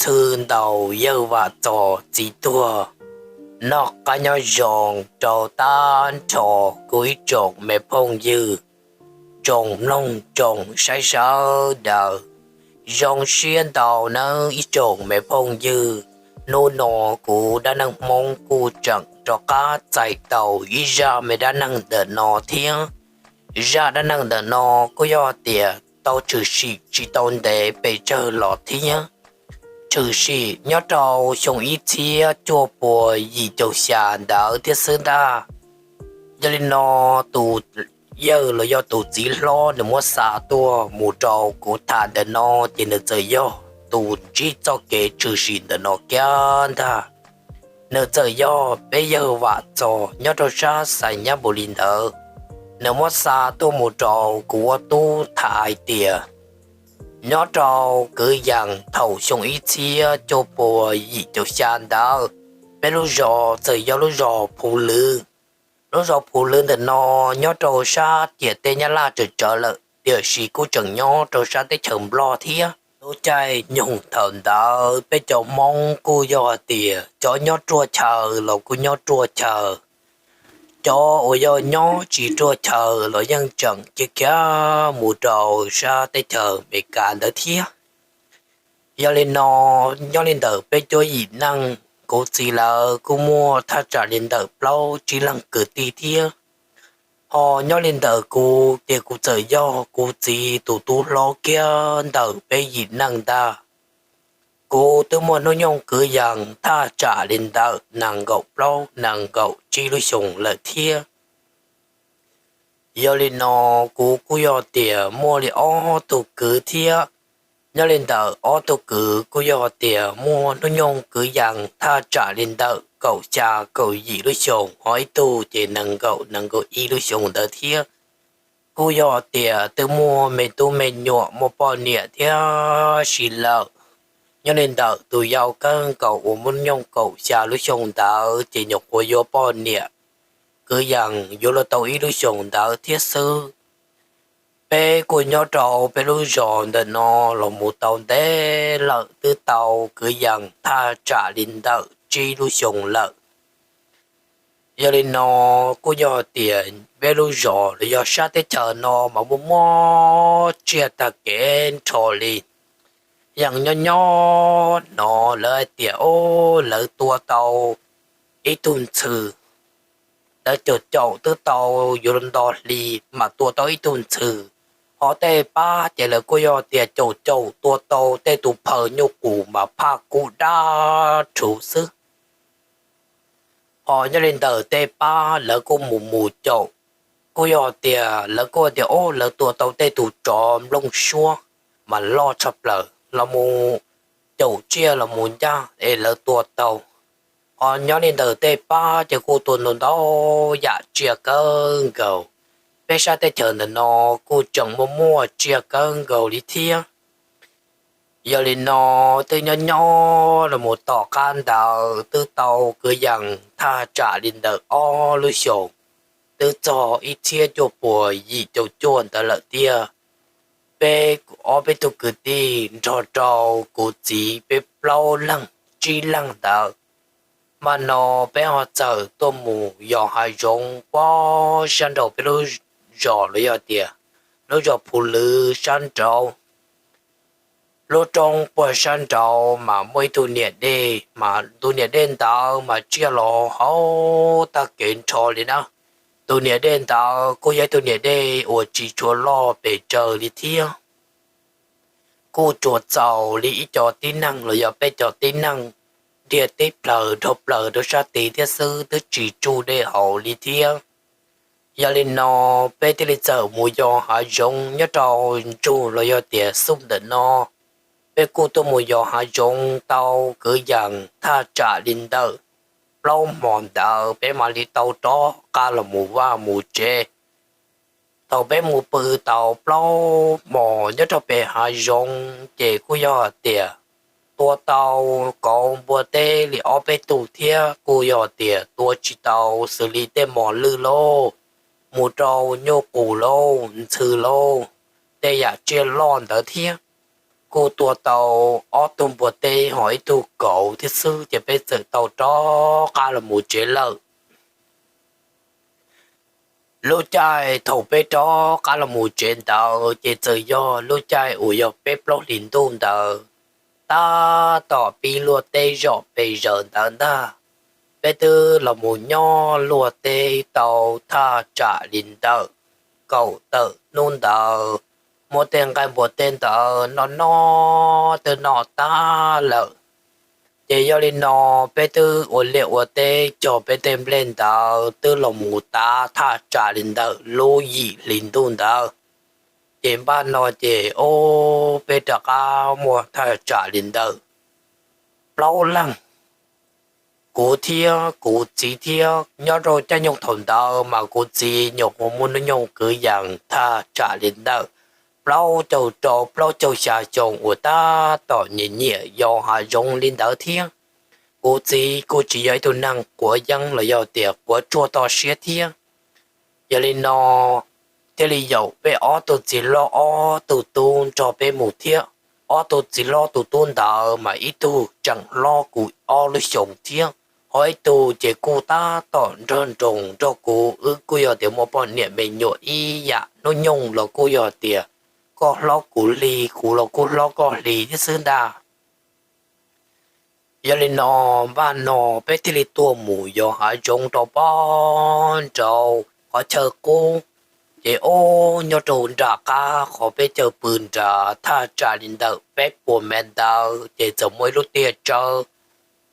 Twb ntaus yawg Vam Txos txiv tuag. Noj qab nyob zoo rau tag nrho kuv ib tsoom me phooj ywg, tsoom mloog tsoom saib sawv daws. Zoo siab ntau nawb ib tsoom me phooj ywg, hnub no kuv dab neeg Hmoob kuj tseem rov qab txais tau ib zaj me dab neeg ntawm no thiab. Zaj dab neeg ntawm no kuj yog tias tau tshwm sim tsis tau ntev pes tsawg los thiab, tshwm sim nyob rau xyoo ib txhiab cuaj puas yim caum xya ntawd thiab xwb ntag. Yog li no, tus yawg los yog tus txiv hlob nws muab xa tuaj mus rau kuv tham ntawm no, ces nws txawm yog tus ntsib txoj kev tshwm sim ntawm no kiag ntag. Nws txawm yog peb yawg Vam Txos nyob rau sab Xais Nyab Npus Lis ntawd. Nws muab xa tuaj mus rau kuv ua tub tham hais tias, nyob rau kwv yees thaum xyoo ib txhiab cuaj puas yim caum xya ntawd, peb lub zos txawm yog lub zos Phuv Lwv. Lub zos Phuv Lwv ntawm no nyob rau sab ciam teb Nyab Laj tsawv tsawv lawm, tiam sis kuj tseem nyob rau sab teb chaws Nplog thiab. Lub caij nyoog thaum ntawd peb cov Hmoob kuj yog hais tias cov nyob ruaj chaw los kuj nyob ruaj chaw, cov uas yog nyob tsis ruaj chaw los yeej tseem cia kiag mus rau sab teb chaws Amelikas ntawd thiab. Yog li no, nyob li ntawm peb cuab yim neej, kuv txiv lawv kuj muaj thaj tsam li ntawm plaub tsib leeg kwv tij thiab. Ho nyob li ntawm kuv ces kuv txawm yog kuv txiv tus tub hlob kiag ntawm peb yim neej ntag. Kuv twb muaj hnub nyoog kwv yees thaj tsam li ntawm nees nkaum plaub nees nkaum tsib lub xyoos lawm thiab. Yog li no, kuv kuj yog tias muaj li ob tug kwv thiab. Nyob li ntawm ob tug kwv kuj yog tias muaj hnub nyoog kwv yees thaj tsam li ntawm kaum xya kaum yim lub xyoos, ho ib tug ces nees nkaum nees nkaum ib lub xyoos ntawd thiab. Kuj yog tias twb muaj me tub me nyuam muaj poj niam thiab si lawm. Nyob li ntawm tus yau kawg nkaus uas muaj hnub nyoog kaum xya lub xyoo ntawd ces nyuam qhuav yuav poj niam kwv yees yuav luag tau ib lub xyoos ntawd thiab xwb. Peb kuj nyob rau peb lub zos ntawm no los mus tau ntev lawm, twb tau kwv yees thaj tsam li ntawm tsib lub xyoos lawm. Yog li no, kuj yog tias peb lub zos los yog sab teb chaws no mas muaj muaj tsiaj tag kev nrho li. Yeej nyob nyob hnov lawv hais tias, o, lawv tua tau ib tug ntxhw, lawv caum caum twb tau yuav nto hli mas tua tau ib tug ntxhw. Ho tej pab ces lawv kuj yog tias caum caum tua tau tej tus phaw nyuj qus mas phaj kub dab rhuv xwb. Ho nyob li ntawm tej pab lawv kuj mus mus caum, kuj yog tias lawv kuj tias, o, lawv tua tau tej tus tsov nplooj suab mas loj tshaj plaws los mus caum tsiaj los mus ncaj es lawv tua tau. Ho nyob li ntawm tej pab ces kuj tua ntau ntau yam tsiaj kawg nkaus. Peb sab teb chaws ntawm no kuj tseem muaj muaj tsiaj kawg nkaus li thiab. Yog li no, twb nyob nyob los mus tom qab ntawd twb tau kwv yees thaj tsam li ntawm ob lub xyoos, twb txog ib txhiab cuaj puas yim caum cuaj ntawd lawm tiag. Peb ob peb tug kwv tij nrog rau kuv txiv peb plaub leeg tsib leeg ntawd, mas no peb ho txawm tuaj mus yos hav zoov puag sab nraud peb lub zos los yog tias lub zos Phu Lwv sab nraud. Lub roob puag sab nraud mas muaj ib tug niam dej, mas tus niam dej ntawd mas tsiaj los hauv tag kev nrho li na. Tus niam dej ntawd kuj yog ib tug niam dej uas tsis tshua loj pes tsawg li thiab. Kuj tsuas txaus li ib co tib neeg los yog peb co tib neeg dhia tib plaws dhau plaws rau sab tid thiab xwb, twb tsis tsuj dej haus li thiab. Yog li no, peb thiaj li txawm mus yos hav zoov nyob rau ntsug los yog tias xub ntawm no. Peb kuj tuaj mus yos hav zoov tau kwv yees thaj tsam li ntawm plaub hmo ntawd peb mam li tau rov qab los mus vaj mus tsev. Thaum peb mus pw tau plaub hmo nyob rau pem hav zoov ces kuj yog tias tua tau kauv npua teb li ob peb tug thiab kuj yog tias tua tsis tau xws li tej mos lwj lauj, mus rau nyuj qus lauj, ntxhw lauj, tej yam tsiaj loj ntawd thiab. kuj tua tau ob tug npua teb ho ib tug kauv thiab xwb ces peb txawm tau rov qab los mus tsev lawm. Lub caij thaum peb rov qab los mus tsev ntawd ces txawm yog lub caij uas yog peb plaub hlis ntuj ntawd, tab tom pib luaj teb zom pes zaws ntawd ntag. Peb twb los mus nyob luaj teb tau thaj tsam li ntawm kaum tawm hnub ntawd, muab tej nqaij npua teb ntawd noj noj twb noj tag lawm. Ces yog li no peb twb ua liaj ua teb cog peb tej nplej ntawd twb los mus tav thaj tsam li ntawm lub yim hli ntuj ntawd. Ces npaj no ces ob peb rov qab muaj thaj tsam li ntawm plaub leeg, kuv thiab kuv txiv thiab. Nyob rau caij nyoog thaum ntawd mas kuv txiv nyuam qhuav muaj hnub nyoog kwv yees thaj tsam li ntawm plaub caug rau plaub caug xya xyoo uas tab tom nyiam nyiam yos hav zoov li ntawd thiab. Kuv txiv kuj tsis yog ib tug neeg quav yeeb los yog tias quav tsuaj toj siab thiab. Yog li no thiaj li yaum peb ob tug txiv hlob ob tug tub nrog peb mus thiab. Ob tug txiv hlob tus tub ntawd mas ib tug tseem hlob kuv ob lub xyoos thiab, ho ib tug ces kuj tab tom nrog nroos nrog kuv, wb kuj yog tias muaj poj niam me nyuam ib yam, hnub nyoog los kuj yog tias koj hlob kuv hli, kuv los kuj hlob koj hli thiab xwb ntag. Yog li no npaj no peb thiaj li tuaj mus yos hav zoov rau pob nraud qhov chaw qub. Ces ob nyob rau nram qab qhov peb caw pw nrad thaj tsam li ntawm peb puas mev ntawd ces txawm muaj ib lub tiaj tsawb,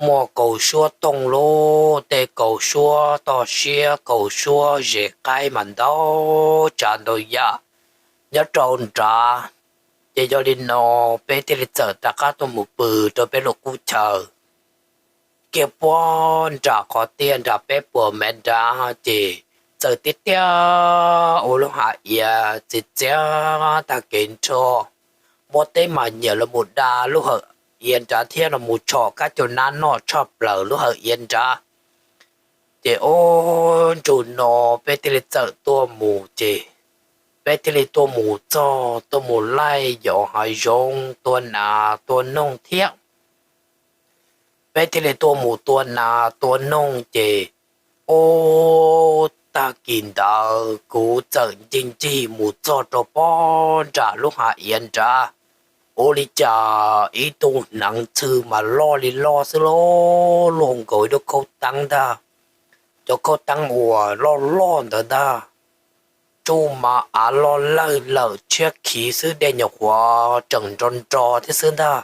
muaj kaus suab tooj lub, tej kaus suab toj siab, kaus suab zes qaib mas ntau tsav ntau yam nyob rau nrad. Ces yog li no peb thiaj li txawm rov qab tuaj mus pw rau peb lub qub chaw kiag puag nram qhov tiaj nram peb puas mev nrad. Ces txawm tiag tiag ua lub hav iav txias txias tag kev nrho. Npua teb mas nyiam los mus da lub hawv iav nrad thiab los mus tshom kab cau nab noj tshaj plaws lub hawv iav nrad. Ces ob ntsug no peb thiaj li txawm tuaj mus ces peb thiaj li tuaj mus txog tuaj mus laij yos hav zoov tua nas tua noog thiab. Peb thiaj li tuaj mus tua nas tua noog ces ob tag kis ntawd kuv txawm ncig ncig mus txog rau pob nram lub hav iav nrad. Ua li cas ib tug hneev ntxhw mas loj li loj xwb lauj, luaj nkaus ib lub khaub teeb ntag. Cov khaub teeb uas loj loj ntawd ntag, tsuj mas av loj lawg lawm tshiab khiv xwb, dej nyuam qhuav tseem nro nro thiab xwb ntag.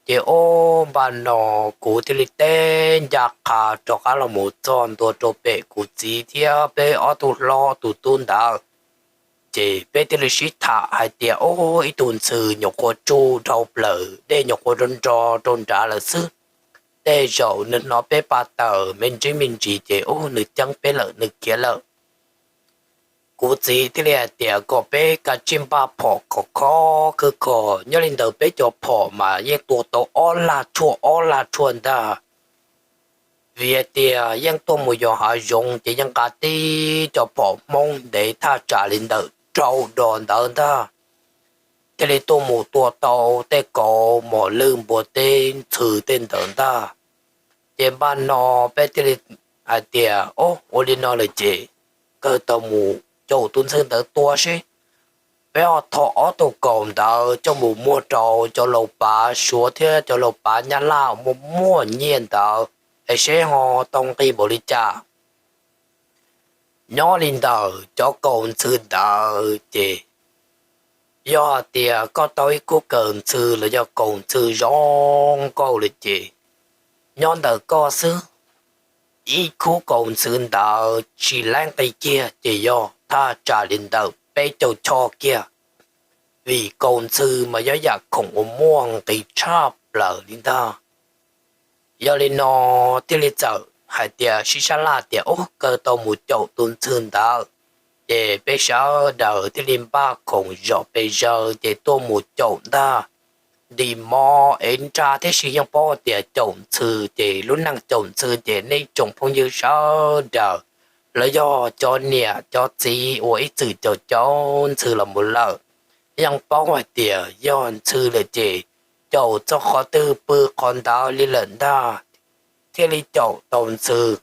Ces ob npaj no kuv thiaj li teb ncaj qha rov qab los mus txog ntua rau pem kuv txiv thiab peb ob tug hlob tus tub ntawd. Ces peb thiaj li sib tham hais tias, Ub, ib tug ntxhw nyuam qhuav tsuj dhau plaws, dej nyuam qhuav nro nro rau nrad lawm xwb. Tej zaum nws hnov peb pab tawm me ntsis me ntsis ces ub, nws ceeb peb lawm, nws khiav lawm. Kuv txiv thiaj li hais tias kom peb kav tsij npaj phom khov khov khwb kho. Nyob li ntawd peb cov phom mas yeej tua tau ob lag tshuaj ob lag tshuaj ntag. Vim hais tias yeej tuaj mus yos hav zoov ces yeej nqa tib cov phom Hmoob ntev thaj tsam li ntawm rau dos ntawd ntag, thiaj li tuaj mus tua tau tej kauv mos lwj npua teb ntxhw tej ntawd ntag. Ces npaj no peb thiaj li hais tias, Ob, ua li no lawm ces kawg tau mus caum tus ntxhw ntawd tua seb. Peb ho tho ob tug kaus ntawd coj mus muag rau cov laus pav Suav thiab cov laus pav Nyab Laj muaj muaj nyiaj ntawd es seb ho tau nqi npaum li cas. Nyob li ntawm cov kaus ntxhw ntawd ces yog hais tias koj tau ib khub kaus ntxhw los yog kaus ntxhw zoo nkauj lawm ces nyob ntawm koj xwb. Ib khub kaus ntxhw ntawd tsis laib nqi kiag ces yog thaj tsam li ntawm peb caug choj kiag, vim kaus ntxhw mas yog yam khoom uas muaj nqis tshaj plaws li ntag. Yog li no thiaj li txawm hais tias sib sab laj tias, Ub, kawg tau mus caum tus ntxhw ntawd. Ces peb sawv daws thiaj li npaj khoom zom pes zaws ces tuaj mus caum ntag. Ntim mov ev nra thiab sis yeej paub tias caum ntxhw ces lub neej caum ntxhw ces nej tsoom phooj ywg sawv daws los yog cov niam cov txiv uas ib txwm caum caum ntxhw los mus lawm, yeej paub hais tias yog ntxhw lawm ces caum txog qhov twg pw qhov ntawd li lawm ntag, thiaj li caum tau ntxhw.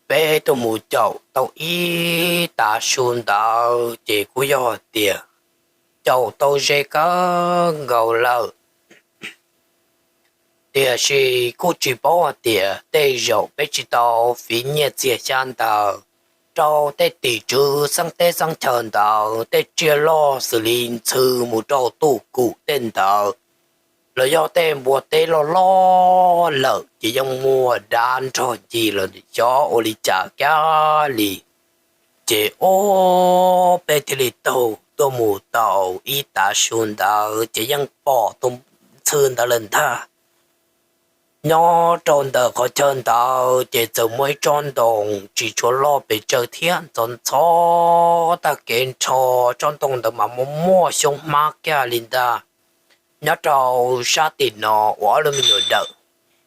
Peb tuaj mus caum tau ib tav su ntawd ces kuj yog hais tias caum tau ze kawg nkaus lawm. Tiam sis kuj tsis paub hais tias tej zaum peb tsis tau fiv nyiaj txiag xyab ntawv rau tej tim tswv xeeb teb xeeb chaw ntawd tej tsiaj loj xws li ntxhw mus rau tuj kum tej ntawd, los yog tej npua teb loj loj lawm ces yeej muaj dab nrog ncig los xyov ua li cas kiag li. Ces ob peb thiaj li taug tuaj mus tau ib tav su ntawd ces yeej pom tus ntxhw ntawd lawm ntag. Nyob rau ntawm qhov chaw ntawd ces txawm muaj ib tsob ntoo tsis tshua loj pes tsawg thiab ntxhov ntxhov tag kev nrho, tsob ntoo ntawd mas muaj muaj xyoob hmab kiag li ntag. Nyob rau sab tim no ua ob lub me nyuam dawm,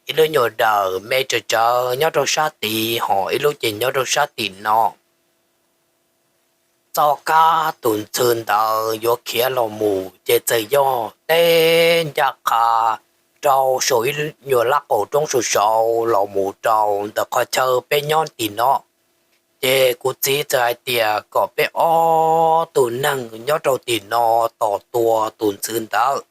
ib lub nyuam dawm me tsawv tsawv nyob rau sab tid ho ib lub ces nyob rau sab tim no. Txoj kab tus ntxhw ntawd yuav khiav los mus ces txawm yog teb ncaj qha rau saum ib nyuam laj qaum roob saum saud los mus rau ntawm qhov chaw peb nyob tim no. Ces kuv txiv txawm hais tias kom peb ob tug neeg nyob rau tim no tos tua tus ntxhw ntawd.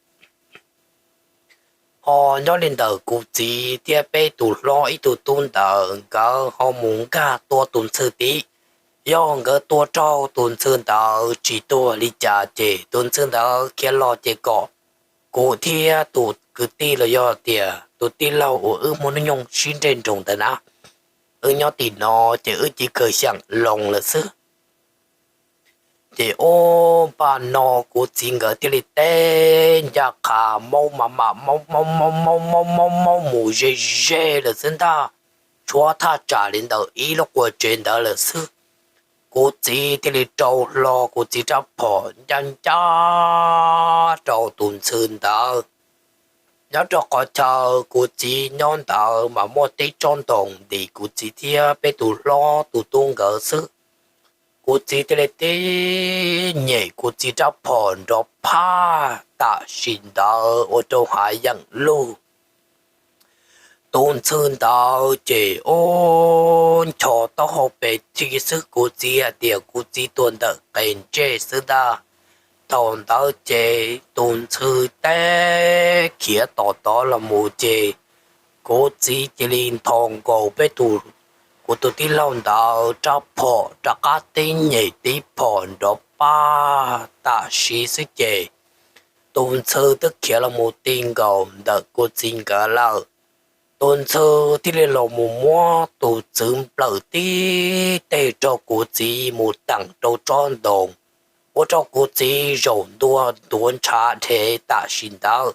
Ho nyob li ntawm kuv txiv thiab peb tus hlob ib tug tub ntawd nkawd ho mus nkag tua tus ntxhw tid. Yog nkawd tua raug tus ntxhw ntawd tsis tuag li cas ces tus ntxhw ntawd khiav los ces kom kuv thiab tus kwv tij los yog tias tus tij laug uas wb muaj hnub nyoog sib nreg nroos ntawd na, wb nyob tim no ces wb cia li khaws xyeem loo lawm xwb. Ces ua npaum no kuv txiv nkawd thiaj li teb ncaj qha maub mam mam maub maub maub maub maub maub mus ze ze lawm xwb ntag, tshuav thaj tsam li ntawm ib lub qua tsev ntawd lawm xwb. Kuv txiv thiaj li rau hlo kuv txiv rab phom ncaj ncaj rau tus ntxhw ntawd. Nyob rau qhov chaw kuv txiv nyob ntawd mas muaj tib tsob ntoo ntim kuv txiv thiab peb tus hlob tus tub nkawd xwb. Kuv txiv thiaj li tib nyem kuv txiv rab phom nrov phaj tam sim ntawd ua rau hav yeem lug. Tus ntxhw ntawd ces ub ncho taub hau pes tsawg xwb, kuv txiv hais tias kuv txiv tuag ntawm qe ntsej xwb ntag. Thaum ntawd ces tus ntxhw teb khiav tom tod los mus ces kuv txiv cia li nthos nkaus peb tus, kuv tus tij laug ntawd rab phom rov qab tib nyem tib phom nrov paj tam sim xwb ces tus ntxhw twb khiav los mus ti nkaus ntawm kuv txiv nkawd lawm. Tus ntxhw thiaj li los mus muab tus txwv nplawm tib teg rau kuv txiv mus teem rau tsob ntoo, ua rau kuv txiv zaum ntua ntuav ntshav dhev tam sim ntawd.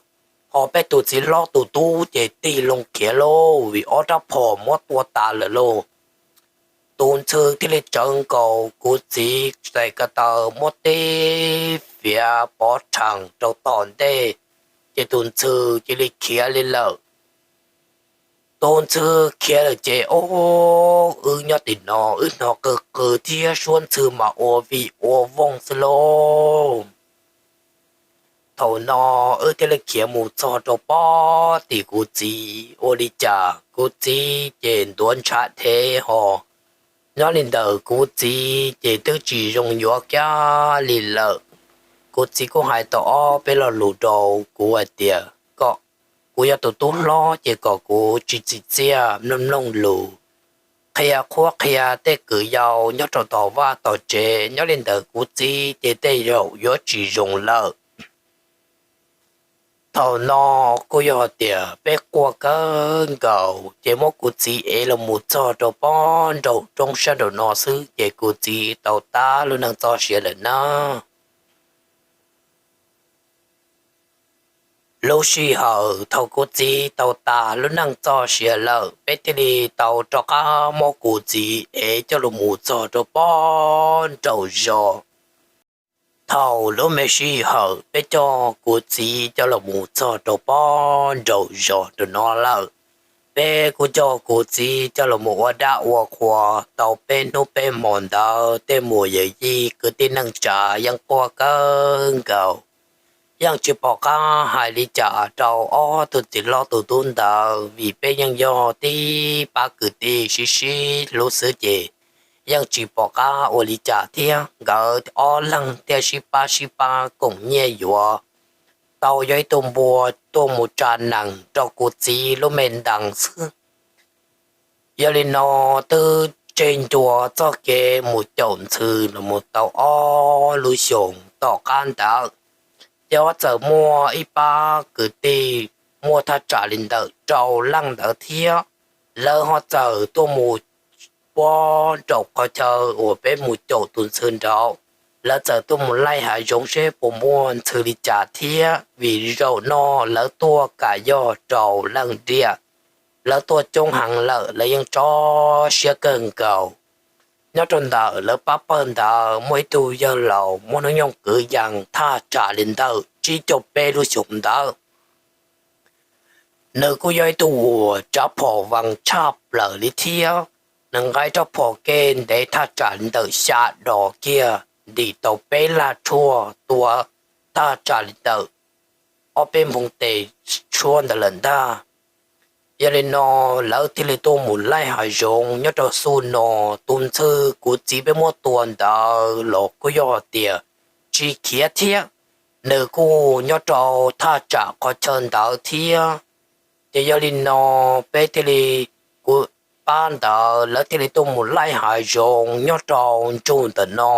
Ho peb tus txiv hlob tus tub ces tig loo khiav lauj, vim ob rab phom muab tua tas lawm lauj. Tus ntxhw thiaj li tsawv nkaus kuv txiv txais ko taw muab tib fiav pov rhees rau tom ntej, ces tus ntxhw cia li khiav li lawm. Tus ntxhw khiav lawm ces ub, wb nyob tim no wb hnov qw qw thiab suab ntxhw mas ua vij ua vooj xwb lauj. Thaum no wb thiaj li khiav mus txog rau pob tim kuv txiv, ua li cas kuv txiv ces ntuav ntshav dhev ho. Nyob li ntawm kuv txiv ces twb tsis zoo yuav kiag li lawm. Kuv txiv kuj hais tau ob peb lo lus rau kuv hais tias kom kuv yog tus tub hlob ces kom kuv tsis txim txiaj mloog mloog lus, qhia qhuab qhia tej kwv yau nyob rau tom vaj tom tsev. Nyob li ntawm kuv txiv ces tej zaum yuav tsis zoo lawm. Thaum no kuj yog tias peb quaj kawg nkaus ces muab kuv txiv ev los mus txog rau pob nraum roob sab nraum no xwb ces kuv txiv tau tag lub neej txoj sia lawm na. Lub sij hawm thaum kuv txiv tau tag lub neej txoj sia lawm peb thiaj li tau rov qab muab kuv txiv ev coj los mus txog rau pob nraum zos. Thaum lub me sij hawm peb coj kuv txiv coj los mus txog rau pob nraum zos rau no lawm, Peb kuj coj kuv txiv coj los mus ua dab ua qhua tau peb hnub peb hmo ntawd, tej muam yawm yij kwv tij neej tsa yeej quaj kawg nkaus. Yeej tsis pom qab hais li cas rau ob tug txiv hlob tus tub ntawd, vim peb yeej yog tib pab kwv tij sib sib hlub xwb ces yeej tsis pom qab ua li cas thiab. Nkawd ob leeg thiaj sib pab sib pab koom nyiaj yuav tau yog ib tug npua tuaj mus tsa nees rau kuv txiv lub me ntees xwb. Yog li no twb tseg ncua txoj kev mus caum ntxhw los mus tau ob lub xyoos tom qab ntawd, ces ho txawm muaj ib pab kwv tij muaj thaj tsam li ntawm rau leej ntawd thiab. Lawv ho txawm tuaj mus puag nraum qhov chaw uas peb mus caum tus ntxhw nraud, lawv txawm tuaj mus laij hav zoov seb puas muaj ntxhw li cas thiab, vim zaum no lawv tuaj kam yog rau leej diam. Lawv tuaj coob heev lawm, lawv yeej tso siab kawg nkaus. Nyob rau ntawm lawv pab pawg ntawd muaj ib tug yawg laus muaj hnub nyoog kwv yees thaj tsam li ntawm tsib caug peb lub xyoos ntawd. Nws kuj yog ib tug uas tsav phom vees tshaj plaws li thiab. Nws nqa rab phom kev ntev thaj tsam li ntawm xya dos kiag, ntim tau peb laj tshuaj tua thaj tsam li ntawm ob peb nphoo tes tshuab ntawd lawm ntag. Yog li no lawv thiaj li tuaj mus laij hav zoov nyob rau xub no. Tus ntxhw kuv txiv peb muab tua ntawd los kuj yog tias tsis khiav thiab, nws kuj nyob rau thaj tsam qhov chaw ntawd thiab. Ces yog li no peb thiaj li, kuv pab ntawd lawv thiaj li tuaj mus laij hav zoov nyob rau ntsug ntawm no.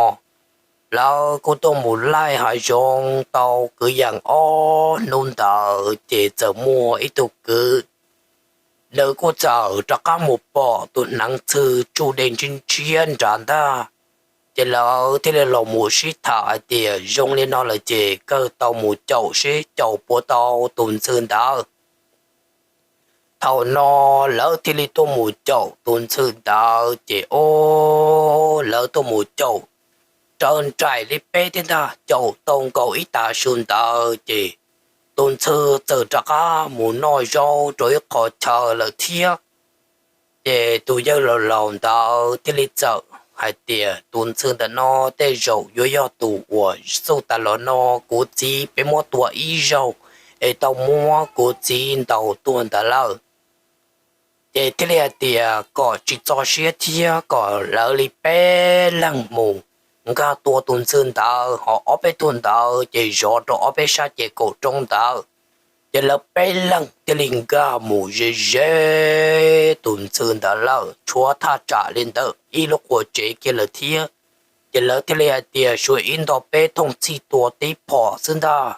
Lawv kuj tuaj mus laij hav zoov tau kwv yees ob hnub ntawd ces txawm muaj ib tug kwv, nws kuj txawm rov qab mus pom tus hneev ntxhw tsuj dej ntshiab ntshiab nrad ntag. Ces lawv thiaj li los mus sib tham hais tias zoo li no lawm ces kawg tau mus caum seb caum puas tau tus ntxhw ntawd. Thaum no lawv thiaj li tuaj mus caum tus ntxhw ntawd ces o, lawv tuaj mus caum raws nraim li peb thiab ntag, caum tau nkaus ib tag su ntawd ces tus ntxhw txawm rov qab mus noj zaub rau ib qho chaw lawm thiab. Ces tus yawg laus laus ntawd thiaj li txawm hais tias tus ntxhw ntawm no tej zaum yuav yog tus uas xub tas los no kuv txiv peb muab tua ib zaug es tau muab kuv txiv ntaus tuag ntawd lawm. Ces thiaj li hais tias kom tsis txo siab thiab kom lawv li peb leeg mus nkag tua tus ntxhw ntawd, ho ob peb tug ntawd ces zov rau ob peb sab ces kaum roob ntawd. Ces lawv peb leeg thiaj li nkag mus ze ze tus ntxhw ntawd lawm, tshuav thaj tsam li ntawm ib lub qua tsev kiag lawm thiab. Ces lawv thiaj li hais tias suav ib nto peb thooj txhij tua tib phom xwb ntag,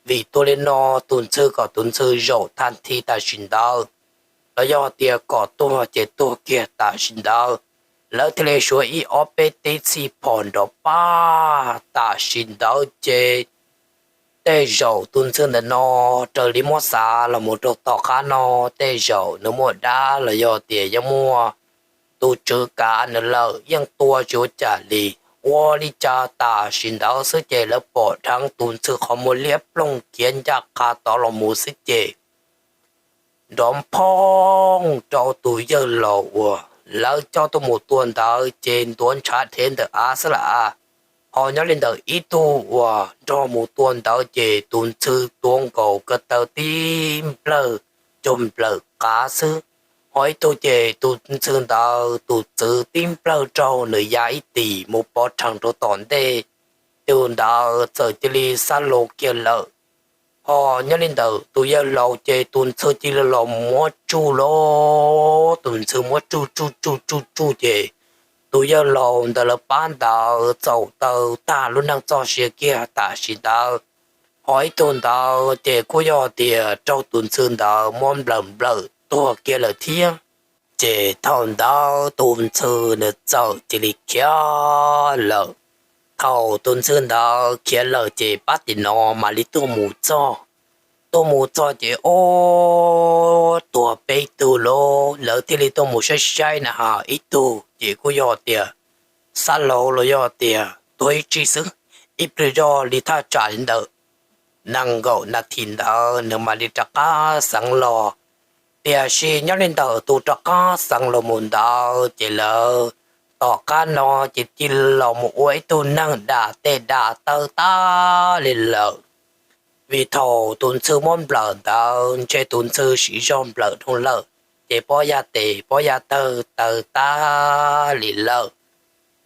vim tua li no tus ntxhw kom tus ntxhw zaum thaj thi tam sim ntawd, los yog tias kom tuag ces tuag kiag tam sim ntawd. Lawv thiaj li suav ib ob peb tib txhij phom nrov paj tam sim ntawd ces tej zaum tus ntxhw ntawm no raws li muab xav los mus rau tom qab no, tej zaum nws muaj dab los yog tias yeej muaj tus tswv kav nws lawm, yeej tua tsis ua cas li. Ua li cas tam sim ntawd xwb ces lawv pom dheev tus ntxhw qhov muag liab ploog khiav ncaj qha tod los mus xwb ces nrov phooj rau tus yawg laus uas lawv coj tuaj mus tua ntawd ces ntuav ntshav dhev ntawm av xwb lawm. Ho nyob li ntawm ib tug uas nrog mus tua ntawd ces tus ntxhw tuav nkaus ko taw tib nplawg, cog nplawm qav xwb. Ho ib tug ces tus ntxhw ntawd tus txwv tib nplawg raug nws ya ib tis mus pov rhees rau tom ntej, tus ntawd txawm cia li xab laus kiag lawm. Ho nyob li ntawm tus yawg laus ces tus ntxhw cia li los muab tsuj lauj, tus ntxhw muab tsuj tsuj tsuj tsuj tsuj ces tus yawg laus ntawd lawv pab ntawd txaus taw tag lub neej txoj sia kiag tam sim ntawd. Ho ib tug ntawd ces kuj yog tias raug tus ntxhw ntawd muab nplawm nplawm tuag kiag lawm thiab. Ces thaum ntawd tus ntxhw nws txawm cia li khiav lawm. Thaum tus ntxhw ntawd khiav lawm ces pab tim no mam li tuaj mus txog. Tuaj mus txog ces o, tuag peb tug lauj, lawv thiaj li tuaj mus saib saib na has ib tug ces kuj yog tias xab laus los yog tias tuag ib tsig xwb, ib pliag zoj li thaj tsam li ntawm nees nkaum nas this ntawd nws mam li rov qab xeev los. Tiam sis nyob li ntawm tus rov qab xeev los mus ntawd ces lawv tom qab no ces cia los mus ua ib tug neeg dam tes dam taw tag li lawm. Vim thaum tus ntxhw muab nplawm ntawd ntshe tus ntxhw siv zog nplawm dhau lawm, ces pob ya tes pob ya taw taw tag li lawm.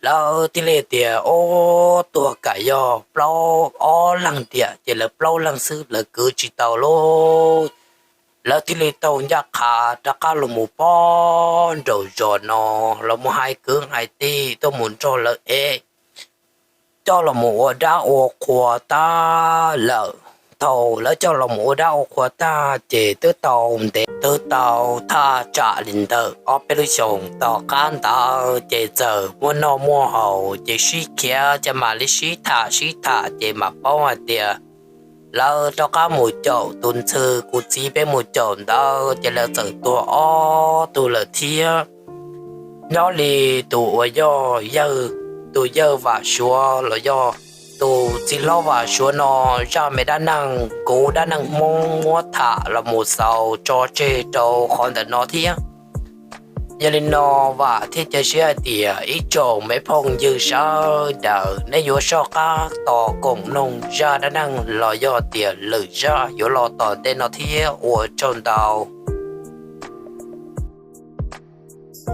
Lawv thiaj li tias, Ob, tuag kam yog plaub ob leeg tiam, ces lawv plaub leeg xwb lawv kwv tsis tau lauj. Lawv thiaj li tau ncaj qha rov qab los mus pob nraum zos no, los mus hais kwv hais tij tuaj mus nrog lawv ev, coj los mus ua dab ua qhua tag lawm. Thaum lawv coj los mus ua dab ua qhua tag ces twb tau ntev, twb tau thaj tsam li ntawm ob peb lub xyoos tom qab ntawd ces txawm muaj noj muaj haus ces sib khiav ces mam li sib tham sib tham ces mam paub hais tias lawv rov qab mus caum tus ntxhw kuv txiv peb mus caum ntawd ces lawv txawm tuag ob tug lawm thiab. Nyob li tus uas yog yawg, tus yawg Vam Suav los yog tus txiv hlob Vam Suav no, zaj me dab neeg kuv dab neeg Hmoob muab tham los mus xaus tso tseg rau qhov ntawm no thiab. Yog li no Vam thiaj cia siab hais tias ib tsoom me phooj ywg sawv daws nej yuav soj qab tos koom mloog zaj dab neeg los yog tias lwm zaj yuav los tom ntej no thiab. Ua tsaug ntau.